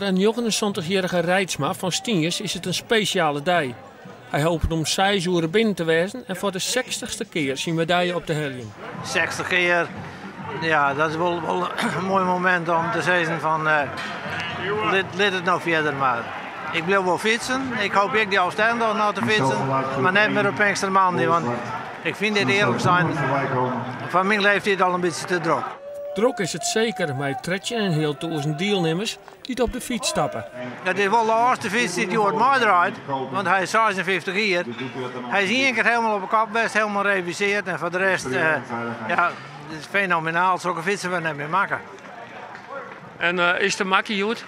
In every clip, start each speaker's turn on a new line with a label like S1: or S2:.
S1: Foar de 79-jierrige Reitsma fan Stiens is it in spesjale dei. Hy hopet om seis oere binnen te wêzen en foar de sechstichste kear syn medalje op te heljen.
S2: 60 kear, ja, dat is wol, wol in moai momint om te sizzen fan uh, lit, lit it no fierder mar. Ik bliuw wol fytsen. Ik hoopje ek dy Alfstêdentocht noch te fytsen, mar net mear op Pinkstermoandei, want ik fyn dit earlik sein foar myn leeftiid al in bytsje te drok.
S1: Drok is it seker mei 13.500 dielnimmers dy't op de fyts stappe.
S2: It is wol de âldste fyts dy't hjoed meidraait, want hy is 56 jier. Hy is ien kear hielendal op 'e kop west, hielendal revisearre en foar de rest, uh, ja, it is fenomenaal. Sokke fytsen wurde net mear makke.
S1: En uh, is it maklik hjoed?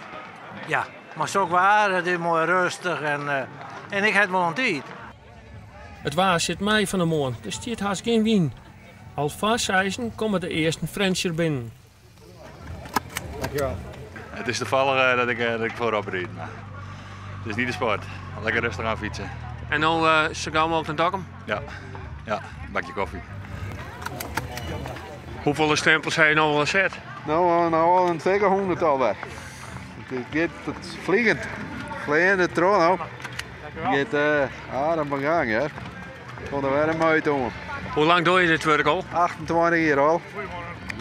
S2: Ja, mar sok waar, it is moai rêstich en, uh, en ik ha wol in tiid.
S1: It waar sit mei fan 'e moarn, der stiet hast gjin wyn. Al foar seizen komme de earsten Frjentsjer binnen.
S3: Dankjewel. Het is toevallig dat ik, dat ik voorop ried, maar het is niet de sport. Lekker rustig aan fietsen.
S1: En dan zo gau mooglik nei Dokkum?
S3: Ja, een bakje koffie.
S1: Hoefolle stempels ha je no al set?
S4: No, no al in seker 100 alwer. It giet it is fleanend. Fleanend troch no. It giet aardich op gang, hear. Komt der wer in meut oan.
S1: Hoe lang dogge je dit wurk al?
S4: 28 jier al.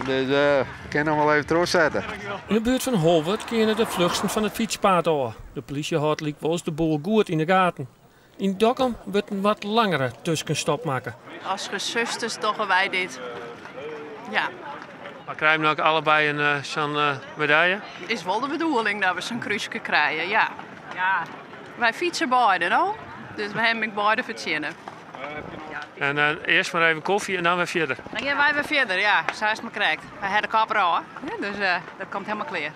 S4: Dus ik kin noch wol even trochsette.
S1: Yn de buert fan Holwert kinne de fluchsten fan it fytspaad ôf. De polysje hâldt lykwols de boel goed yn de gaten. Yn Dokkum wurdt in wat langere tuskenstop makke.
S5: As gesusters dogge wy dit. Ja.
S1: Mar krije we no ek allebei in uh, sa'n uh, medalje?
S5: Is wol de bedoeling dat we sa'n krúske krije, ja. Ja. Wy fytse beide no, dus we hawwe ek beide fertsjinne.
S1: En uh, earst mar even kofje en dan wer fierder.
S5: Dan gean wy wer fierder, ja. Sa is it mar krekt. Wy hawwe de kop derôf, dus uh, dat komt hielendal klear.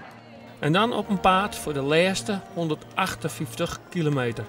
S1: En dan op 'en paad foar de lêste 158 kilometer.